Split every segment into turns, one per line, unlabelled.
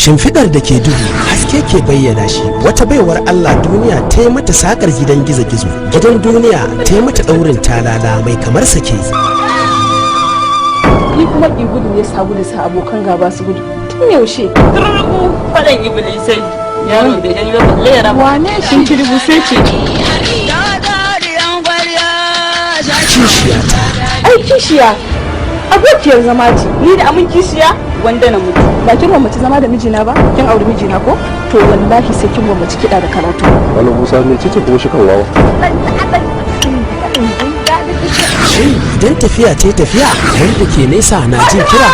Shimfiɗar da ke duhu, haske ke bayyana shi. Wata baiwar Allah duniya ta yi mata sakar gidan gizo-gizo, gidan duniya ta yi mata ɗaurin talala mai kamar sake.
Ni kuma ki gudu ne sa gudu sa abokan gaba su gudu. Tun yaushe?
Turku faɗan iblisai. Yaro bai gani ba balle ya raba.
Wane shi kirbu sai ce?
Kishiyata.
Ai kishiya abokiyar zama ce.
Ni da amin kishiya wanda na mutu.
Ba kin gwammaci zama da mijina ba? Kin auri mijina ko? To wallahi sai kin gwammaci kiɗa da karatu.
Wani Musa ne ce kuma shi kan wawa.
Shin idan tafiya ta yi tafiya, wanda ke nesa na jin kira?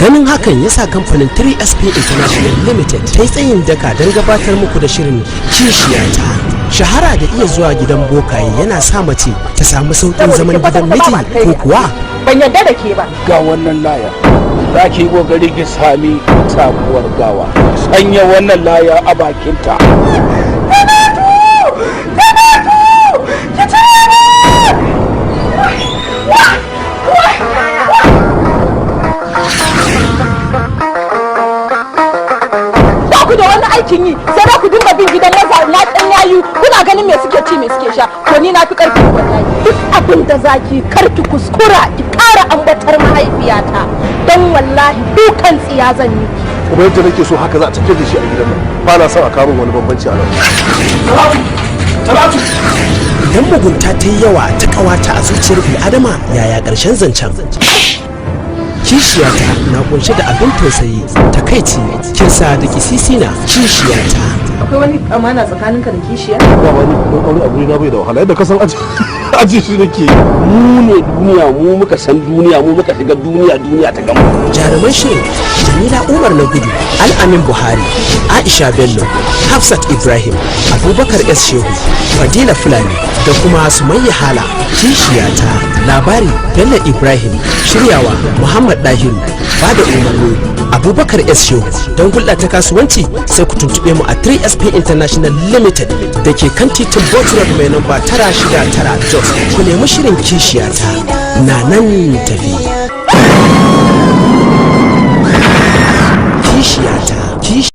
Ganin hakan ya sa kamfanin 3SP International Limited ta yi tsayin daka don gabatar muku da shirin Kishiyata. Shahara da iya zuwa gidan bokaye yana sa mace ta samu sauƙin zaman gidan miji ko kuwa?
Ban yarda da ke ba.
Ga wannan laya, za ki yi kokari ki sami sabuwar gawa, sanya wannan laya a bakinta.
Ba ku da wani aikin yi sai za ku dinga bin gidan maza na ɗan yayu, kuna ganin me suke ci, me suke sha. To ni na fi ƙarfi wallahi. Duk abin da zaki, kar ki kuskura ki ƙara ambatar mahaifiyata, don wallahi dukan tsiya zan yi.
Kuma yadda nake so haka za a tafiyar da shi a gidan nan, ba na son a kawo min wani bambanci a nan.
Idan mugunta ta yi yawa ta kawata a zuciyar bil'adama, yaya ƙarshen zancen? Kishiyata na kunshe da abin tausayi, takaici, kinsa da kisisina. Kishiyata.
Akwai wani amana tsakaninka da kishiya?
Ba wani don aure a guri na bai da wahala, yadda ka san aji aji shi nake.
Mu ne duniya, mu muka san duniya, mu muka shiga duniya, duniya ta gama.
Jaruman shirin: Jamila Umar Na Gudu, Al'amin Buhari, Aisha Bello, Hafsat Ibrahim, Abubakar S Shehu, Fadila Fulani da kuma Sumayya Hala. Kishiyata. Labari: Bello Ibrahim. Shiryawa: Muhammad Dahiru. Bada umarni: Abubakar S Shehu. Don hulɗa ta kasuwanci sai ku tuntuɓe mu a 3SP International Limited da ke kan titin Bot Road mai namba 969, Jos. Ku nemi shirin Kishiyata, na nan tafi. Kishiyata.